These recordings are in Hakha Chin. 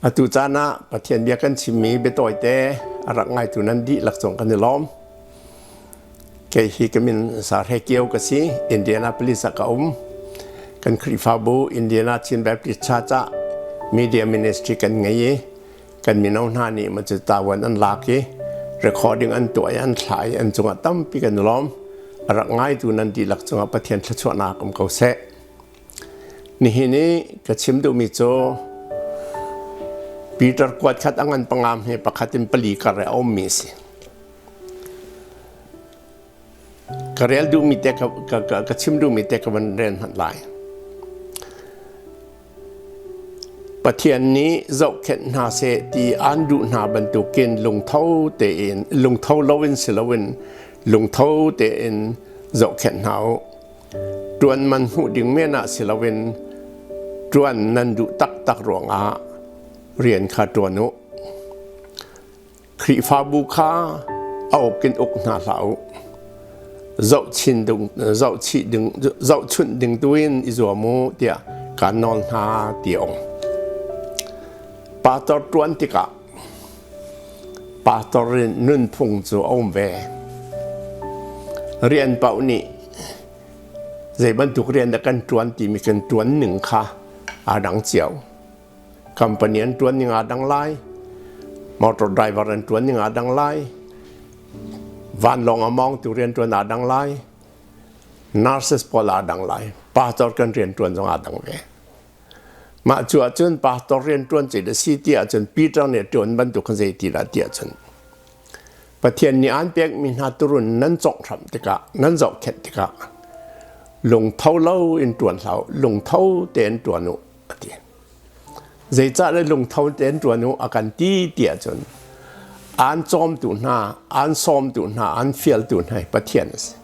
Atu caan ah Pathian bia kan chimmi biatawite a rak ngaitu nan dihlak cung kan i lawm. Kei hi ka min Sarhe Kio ka si, Indianapolis ah ka um. Kan Khrihfabu Indiana Chin Baptist Church ah Media Ministry kan ngei i kan mino hna nih ma cu tawan an lak i recording an tuah i an thlah i an cungah tampi kan i lawm. A rak ngaitu nan dihlak cungah Pathian thluachuahnak um ko seh. Nihin i ka chim duhmi cu Peter kuat khat a ngan pangam he pakhat in pali kar i a ummi a si. Ka rel duhmi te ka chim duhmi te ka van rel hmanh lai. Pathian nih zohkhenh hna seh ti aan duh hna bantukin lungtho tein lungtho loin si loin lungtho tein zohkhenh hna u. Ṭuan man hmuh ding men ah si loin ṭuan nan duh taktak ruangah rian kha ṭuan u. Khrihfabu kha a uk in uk hna hlah u. Zohchunh ding tu in i zuam u tiah kaan nawl hna ti a um. Pastor ṭuan tikah pastor in nunphung cu a um ve. Rian paoh nih zei bantuk rian dah kan ṭuan timi kan ṭuan ning kha aa dang cio. Company an ṭuan ning aa dang lai. Motor driver an ṭuan ning aa dang lai. Vanlawng a mawngtu rian ṭuan aa dang lai. Nurses pawl aa dang lai. Pastor kan rian ṭuan zong aa dang ve. Mah cu ahcun pastor rian ṭuan ci a si ti ahcun Peter nih ṭuan bantuk khan zei ti dah ti ahcun Pathian nih aan pekmi hna turun nan conghhramh tikah nan zohkhenh tikah lungtho lo in ṭuan hlah u, lungtho tein ṭuan u a ti. Zeicah le lungtho tein ṭuan u a kan ti ti ahcun aan cawmtu hna, aan sawmtu hna, aan fialtu hna hi Pathian a si.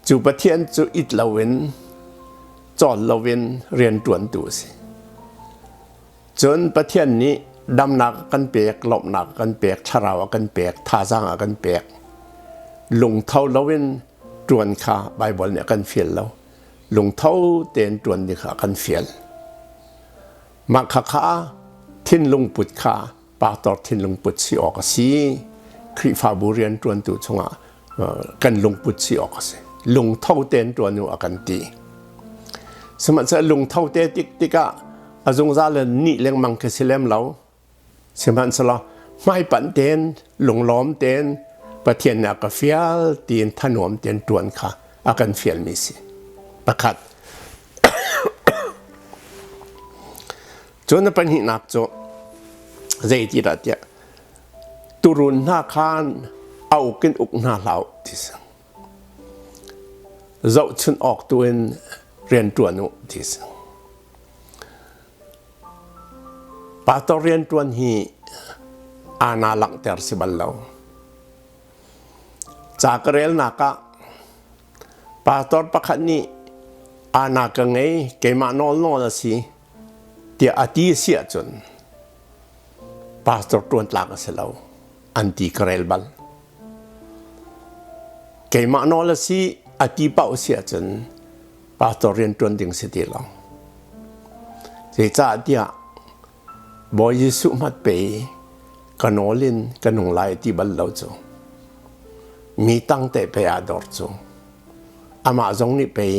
Cu Pathian cu it loin cawl loin rianṭuantu a si. Cun Pathian nih damnak a kan pek, lawmhnak a kan pek, thlarau a kan pek, thazaang a kan pek. Lungtho loin ṭuan kha Baibal nih a kan fial lo. Lungtho tein ṭuan ding kha a kan fial. Mah khakha thinlung put kha pastor thinlung put si awk a si. Khrihfabu rianṭuantu chungah kan lungput si awk a si. Lungtho tein ṭuan u a kan ti. Sihmanhsehlaw lungtho te tik tikah a zungzal in nih lengmang khi si lem lo. Sihmanhsehlaw hmaipanh tein lunglawm tein Pathian nih a ka fial tiin thanuam tein ṭuan kha a kan fialmi si. Pakhat. Cun a pahnihnak cu zei ti dah tiah turun hna khan a uk in uk hna hlah u ti si. Zohchunh awk tu in rian ṭuan u ti si. Pastor rianṭuan hi aana langhter si bal lo. Ca ka relnak ah pastor pakhat nih aana ka ngei keimah nawl nawl a si tiah a ti si ahcun pastor ṭuan tlak a si lo an ti ka rel bal. Keimah nawl a si a ti paoh si ahcun pastor rian ṭuan ding si ti lo. Zeicahtiah Bawi Jesuh hmat pe i ka nawl in ka nung lai ti bal lo cu. Mi tang te pe aa dor cu. Amah zong nih pei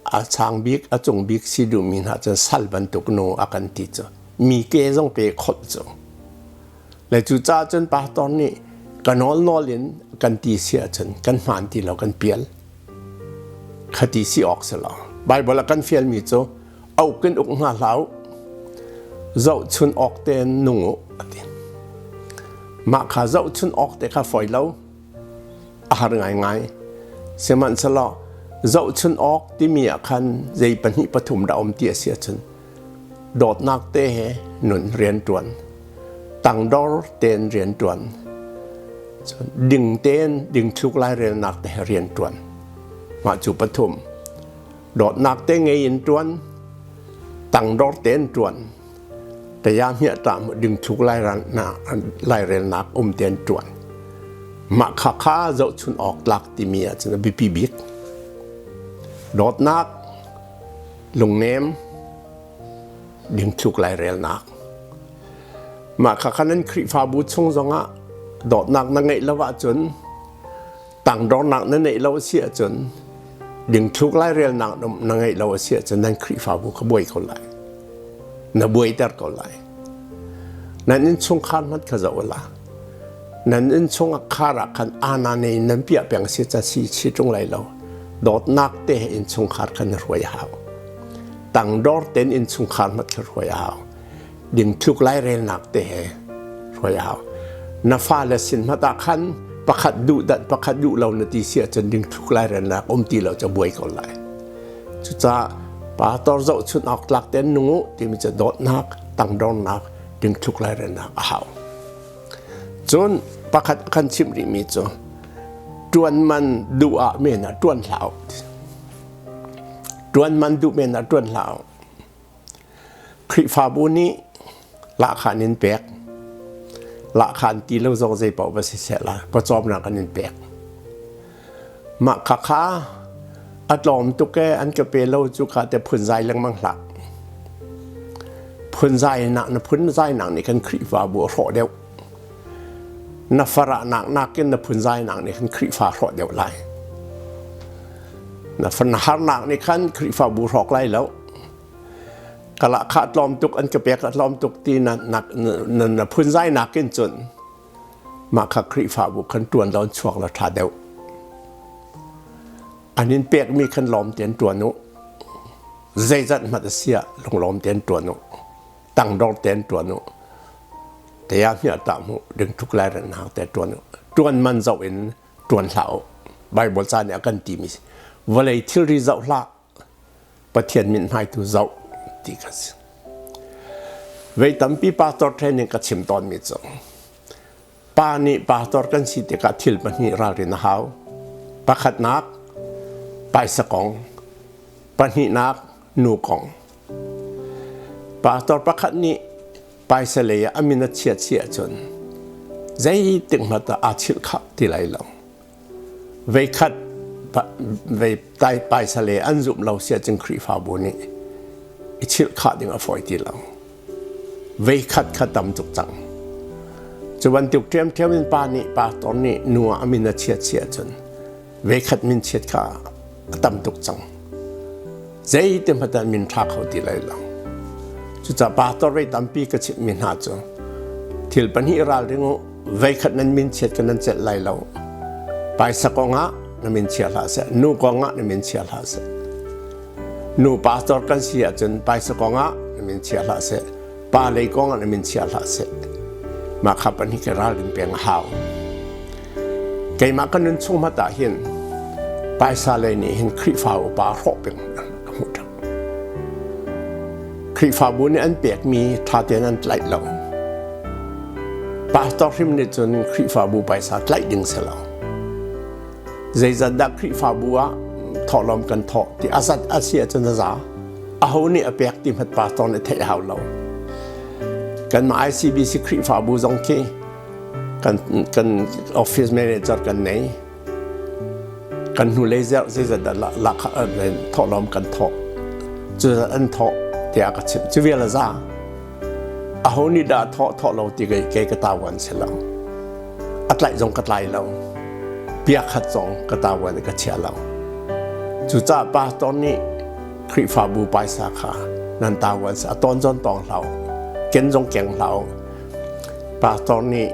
a sang bik a cung bik si duhmi hna cun sal bantuk nu a kan ti cu. Mi ke zong pe kholh cu. Le cucaah cun pastor nih ka nawl nawl in kan ti si ahcun kan hmaan ti lo kan pial. Khati si awk si lo. Bible a kan fialmi cu auk in uk hna hlah u. Zohchun awk tein nung u a ti. Mah kha zohchun awk te kha fawi lo. A har ngaingai. Sihmanhsehlaw zohchun awk timi ah khan zei pahnih pathum dah um ti a si ahcun dawtnak te he nun rianṭuan, tangdor tein rianṭuan, ding tein dingthluk lairelnak te he rianṭuan. Mah cu pathum. Dawtnak te ngei in ṭuan, tangdor tein ṭuan, taya hmiahṭam dingthluk lairelnak um tein ṭuan. Mah kha kha zohchun awk tlak timi ahcun a biapi bik. Dawtnak, lungnem. Dingthluk lairelnak. Mah kha khan an Khrihfabu chung zongah dawtnak na ngeih lo ahcun tangdornak na neih lo a si ahcun dingthluk lairelnak na ngeih lo a si ahcun nan Khrihfabu kha buai ko lai. Na buaiter ko lai. Nan innchungkhar hmanh kha zoh la. Nan innchung khar ah khan ana nei nan piah peng si ca si chi ṭung lai lo. Dawtnak te he innchungkhar kha na hruai a hau. Tangdor tein innchungkhar hmanh kha hruai a hau. Dingthluk lairelnak te he hruai a hau. Na fale sin hmanh ah khan pakhat duh dat pakhat duh lo na ti si ahcun dingthluk lairelnak um ti lo cu buai ko lai. Cucaah pastor zohchunh awk tlak tein nung u timi cu dawtnak, tangdornak, dingthluk lairelnak a hau. Cun pakhat kan chimh rihmi cu ṭuan man duh ah men ah ṭuan hlah u. Ṭuan man duh men ah ṭuan hlah u. Khrihfabu nih lahkhah in pek. Lahkhah ti lo zong zei paoh va si seh la, pawcawmnak an in pek. Mah khakha a tlawm tuk ee an ka pe lo cu kha te phunzai lengmang hlah. Phunzai nak na phunzai nak nih khan Khrihfabu a hrawh deuh. Na farahnak nakin na phunzai nak nih khan Khrihfa hrawh deuh lai. Na na harnak nih khan Khrihfabu hrawk lai lo. Ka lahkhah tlawm tuk an ka pek a tlawm tuk ti na na na phunzai nakin cun mah kha Khrihfabu khan ṭuan law chuak la ṭha deuh. An in pekmi khan lawm tein ṭuan u. Zeizat hmanh a si ah lunglawm tein ṭuan u. Tangdor tein ṭuan u. Te ah hmiah tah mu ding tuk lai ran hang te ṭuan u. Ṭuan man zoh in ṭuan hlah u. Bible ca nih a kan timi vawlei thilri zoh hlah Pathian mithmai tu zoh ti kha si. Vei tampi pastor training ka chim tawnmi cu pa nih pastor kan si tikah thil pahnih ralrin a hau. Pakhatnak paisa kong, pahnihnak nu kong. Pastor pakhat nih paisa lei ah a min a chiat si ahcun zeitik hmanh ah aa chilh khah ti lai lo. Veikhat vei paisa le an zumh lo si ahcun Khrihfabu nih i chilh khah ding a fawi ti lo. Veikhat kha tam tuk cang. Cu bantuk ṭhiamṭhiam in pa nih pastor nih nu ah a min a chiat si ahcun veikhat min chiat kha a tam tuk cang. Zeiti hmanh ah min ṭha kho ti lai lo. Cucaah pastor vei tampi ka chimhmi hna cu thil pahnih ralring u veikhat nan min chiat ka nan celh lai lo. Paisa kongah na min chia hlah seh, nu kongah na min chia hlah seh. Nu pastor kan si ahcun paisa kongah na min chia hlah seh, pa lei kongah na min chia hlah seh. Mah kha pahnih ka ralrin peng a hau. Keimah ka nun chung hmat ah hin paisa lei nih hin Khrihfa upa hrawh peng ka hmuh ṭhan. Khrihfabu nih an pekmi ṭha tein an tlaih lo. Pastor hrim nih cun Khrihfabu paisa tlaih ding si lo. Zeizat dah Khrihfabu ah thawhlawm kan thawh ti a zat a si ahcun a za. Aho nih a pek ti hmat pastor nih theih hau lo. Kanmah ICBC Khrihfabu zong khi kan kan office manager kan nei. Kan hnulei zerh zeizat dah lahkhah thawhlawm kan thawh. Cu an thawh tiah ka chimh. Cu vial a za. Aho nih dah thawh thawh lo ti kei kei ka tawan si lo. A tlaih zong ka tlai lo. Bia khat zong ka tawan i ka chia lo. Cucaah pastor nih Khrihfabu paisa kha nan tawan a tawn zon tawng hlah u. Ken zong keng hlah u. Pastor nih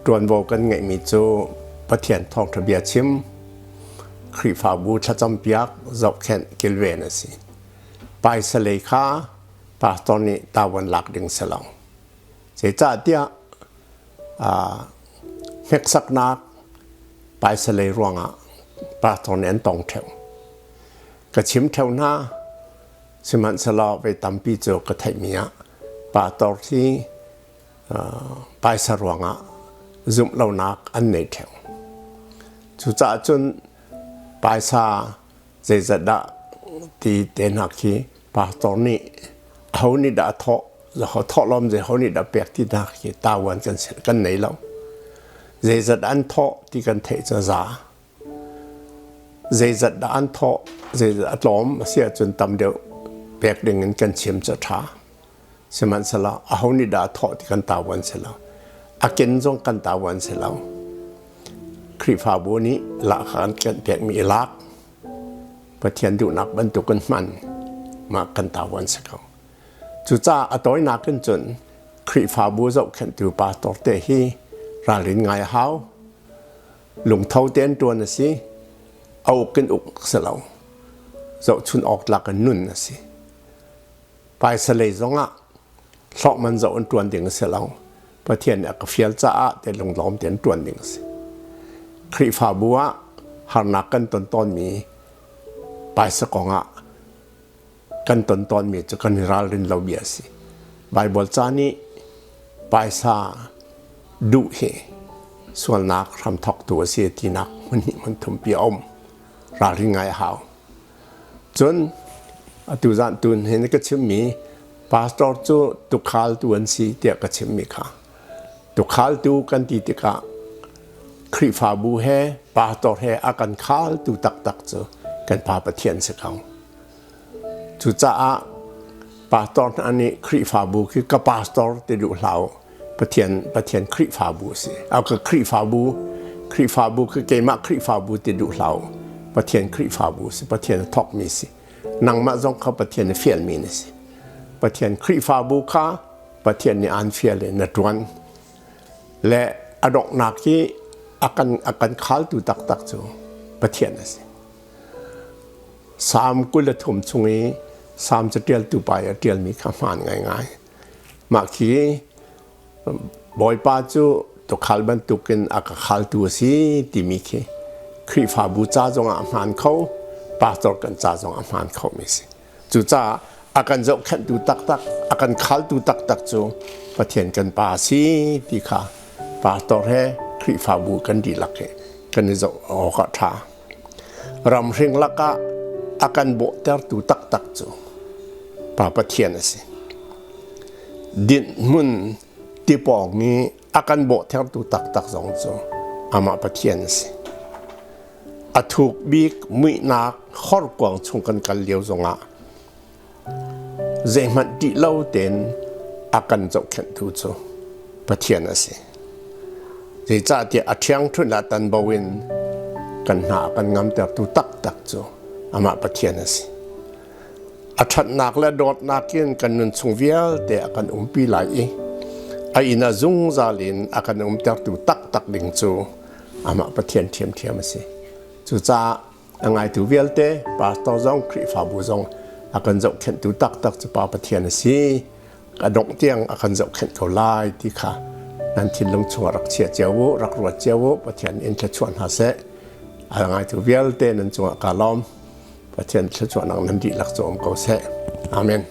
ṭuanvo kan ngeihmi cu Pathian thawngṭha bia chim, Khrihfabu thlacampiak, zohkhenh, kilven a si. Paisa lei kha pastor nih tawan lak ding si lo. Zeicahtiah hneksaknak paisa lei ruangah pastor nih an tong ṭheo. Ka chim ṭheo hna, sihmanhsehlaw voi tampi cu ka theihmi ah pastor hi paisa ruangah zumh lonak an nei ṭheo. Cucaah cun paisa zeizat dah ti te hna khi pastor nih aho nih dah a thawh thawhlawm zei ho nih dah pek ti hna khi tawan kan kan nei lo. Zeizat an thawh ti kan theih cu za. Zeizat dah an thawh zeizat a tlawm a si ahcun tam deuh pek ding in kan chim cu a ṭha. Sihmanhsehlaw aho nih dah a thawh ti kan tavuan si lo. A ken zong kan tavuan si lo. Khrihfabu nih lahkhah an kan pekmi i lak. Pathian duhnak bantukin hman mah kan tavuan si ko. Cucaah a tawinak in cun Khrihfabu zohkhenhtu pastor te hi ralrin ngai a hau. Lungtho tein ṭuan a si. A uk in uk si lo. Zohchun awk tlak in nun a si. Paisa lei zongah hlawhman zoh in ṭuan ding a si lo. Pathian nih a ka fial caah te lunglawm tein ṭuan ding a si. Khrihfabu ah harnak kan ton tawnmi paisa kongah kan ton tawnmi cu kan i ralrin lo bia a si. Baibal ca nih paisa duh hi sualnak hramthawktu a si tinak hmun hnih hmun thumpi a um. Ralrin ngai a hau. Cun atu zan tun hin ka chimmi pastor cu tukhaltu an si tiah ka chimmi kha. Tukhaltu kan ti tikah Khrihfabu he pastor he a kan khaltu taktak cu kan Pa Pathian si ko. Cucaah pastor hna nih Khrihfabu khi ka pastor ti duh hlah u. Pathian Pathian Khrihfabu a si. A ka Khrihfabu Khrihfabu khi keimah Khrihfabu ti duh hlah u. Pathian Khrihfabu a si. Pathian a thawkmi a si. Nangmah zong kha Pathian a fialmi na si. Pathian Khrihfabu kha Pathian nih aan fial i na ṭuan. Le a donghnak hi a kan khaltu taktak cu Pathian a si. Salm 23 chung i Salm caṭialtu pa i a ṭialmi kha hmaan ngaingai. Mah khi Bawipa cu tuukhal bantukin a ka khaltu a si timi khi Khrihfabu ca zongah a hmaan kho, pastor kan ca zongah a hmaan khomi a si. Cucaah a kan zohkhenhtu taktak, a kan khaltu taktak cu Pathian kan Pa a si ti kha pastor he Khrihfabu kan dihlak he kan i zoh awk a ṭha. Ramhring lakah a kan bawhtertu taktak cu Pa Pathian a si. Dinhmun tipawng i a kan bawhtertu taktak zong cu amah Pathian a si. A thuk bik muihnak horkuang chung kan kal lio zongah zeihmanh ṭih lo tein a kan zohkhenhtu cu Pathian a si. Zeicahtiah a ṭhiangṭhunh ah tanbo in kan hna a kan ngamtertu taktak cu amah Pathian a si. A ṭhatnak le dawtnak in kan nun chung vialte a kan umpi lai i a inn ah zungzal in a kan umtertu taktak ding cu amah Pathian ṭhiamṭhiam a si. Cucaah a ngaitu vialte pastor zong Khrihfabu zong a kan zohkhenhtu taktak cu Pa Pathian a si. A dongh tiang a kan zohkhenh ko lai ti kha nan thinlung chungah rak chia cio u, rak ruat cio u. Pathian in thluachuah hna seh. A ngaitu vialte nan cungah kaa lawm. Pathian thluachuahnak nan dihlak cu um ko seh. Amen.